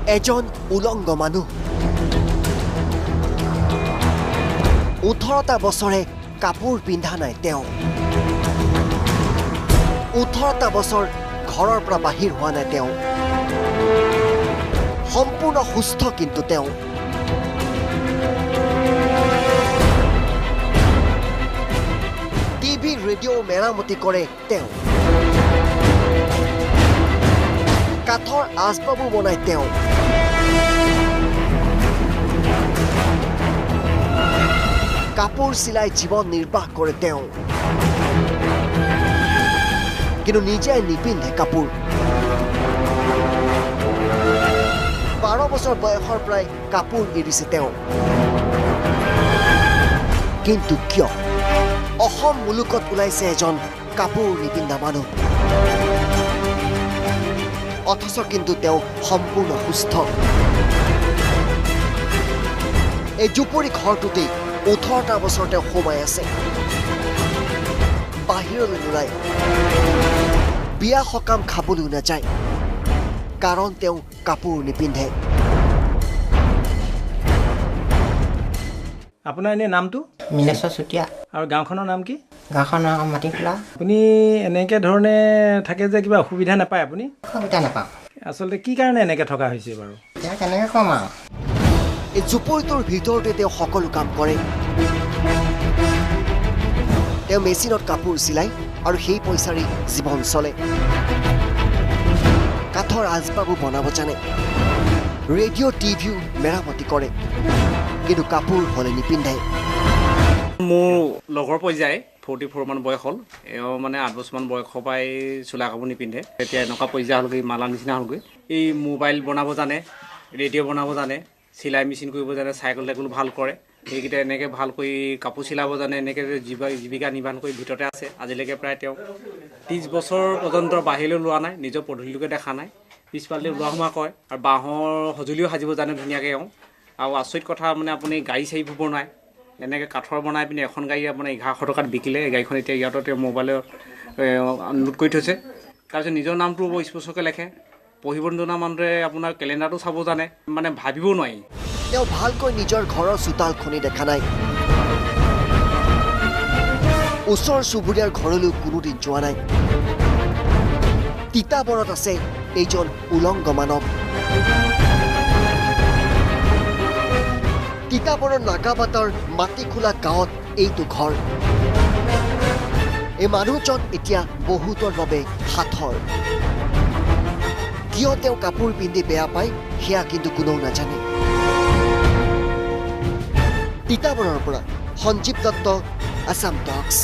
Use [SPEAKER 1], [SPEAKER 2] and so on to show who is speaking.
[SPEAKER 1] এজন উলংগ মানুহ 18টা বছৰে কাপোৰ পিন্ধা নাই তেওঁ। 18টা বছৰ ঘৰৰ পৰা বাহিৰ হোৱা নাই তেওঁ। সম্পূৰ্ণ সুস্থ কিন্তু তেওঁ। টিভি ৰেডিঅ' মেৰামতি কৰে তেওঁ। কাঠৰ আচবাবো বনায় তেওঁ। কাপোৰ চিলাই জীৱন নিৰ্বাহ কৰে তেওঁ। কিন্তু নিজে নিপিন্ধে কাপোৰ। 12 বছৰ বয়সৰ পৰাই কাপোৰ এৰিছে তেওঁ। কিন্তু কিয় অসম মুলুকত ওলাইছে এজন কাপোৰ নিপিন্ধা মানুহ? অথচ কিন্তু তেওঁ সম্পূৰ্ণ সুস্থ। এই জুপুৰি ঘৰটোতেই 18টা বছৰ তেওঁ সোমাই আছে, বাহিৰলৈ নোলায়, বিয়া সকাম খাবলৈও নাযায়, কাৰণ তেওঁ কাপোৰ নিপিন্ধে।
[SPEAKER 2] আপোনাৰ এনে নামটো?
[SPEAKER 3] মিনেশ্বৰ চুতীয়া।
[SPEAKER 2] আৰু গাঁওখনৰ নাম কি?
[SPEAKER 3] গাঁওখনৰ নাম মাটিখোলা।
[SPEAKER 2] আপুনি এনেকৈ ধৰণে থাকে যে কিবা অসুবিধা নাপায়? আপুনি
[SPEAKER 3] অসুবিধা নাপাওঁ।
[SPEAKER 2] আচলতে কি কাৰণে এনেকৈ থকা হৈছে বাৰু?
[SPEAKER 3] এতিয়া কেনেকৈ ক'ম আৰু।
[SPEAKER 1] এই জুপুৰিটোৰ ভিতৰতে তেওঁ সকলো কাম কৰে। তেওঁ মেচিনত কাপোৰ চিলায় আৰু সেই পইচাৰে জীৱন চলে। কাঠৰ আচবাবো বনাব জানে, ৰেডিঅ' টিভিও মেৰামতি কৰে, কিন্তু কাপোৰ হ'লে নিপিন্ধে।
[SPEAKER 4] মোৰ লগৰ পৰ্যায় 44 মান বয়স হ'ল। এওঁ মানে 8 বছৰমান বয়সৰ পৰাই চোলা কাপোৰ নিপিন্ধে। এতিয়া এনেকুৱা পৰ্যায় হ'লগৈ, মালা নিচিনা হ'লগৈ। এই মোবাইল বনাব জানে, ৰেডিঅ' বনাব জানে, চিলাই মেচিন কৰিব জানে, চাইকেল টাইকেল ভাল কৰে। সেইকেইটা এনেকৈ ভাল কৰি কাপোৰ চিলাব জানে, এনেকৈ জীৱিকা নিৰ্বাহ কৰি ভিতৰতে আছে। আজিলৈকে প্ৰায় তেওঁ 30 বছৰ পৰ্যন্ত বাহিৰলৈ ওলোৱা নাই, নিজৰ পদূলিলৈকে দেখা নাই। পিছফালে ওলোৱা সোমোৱা কৰে আৰু বাঁহৰ সঁজুলিও সাজিব জানে ধুনীয়াকৈ এওঁ। আৰু আচৰিত কথা মানে আপুনি গাড়ী চাড়ীবোৰ বনায়, এনেকৈ কাঠৰ বনাই পিনি এখন গাড়ী আপোনাৰ 1100 টকাত বিকিলে। এই গাড়ীখন এতিয়া ইয়াতে তেওঁ মোবাইলত নোট কৰি থৈছে। তাৰপিছত নিজৰ নামটো বৰ স্পষ্টকৈ লেখে। পঢ়িব নজনা মানুহটোৱে আপোনাৰ কেলেণ্ডাৰটো চাব জানে, মানে ভাবিব নোৱাৰি।
[SPEAKER 1] তেওঁ ভালকৈ নিজৰ ঘৰৰ চোতালখনি দেখা নাই, ওচৰ চুবুৰীয়াৰ ঘৰলৈ কোনোদিন যোৱা নাই। তিতাবৰত আছে এইজন উলংগ মানৱ। তিতাবৰৰ নাগাবাটৰ মাটিখোলা গাঁৱত এইটো ঘৰ। এই মানুহজন এতিয়া বহুতৰ বাবে সাঁথৰ। কিয় তেওঁ কাপোৰ পিন্ধি বেয়া পায় সেয়া কিন্তু কোনেও নাজানে। তিতাবৰৰ পৰা সঞ্জীৱ দত্ত, আছাম টক্স।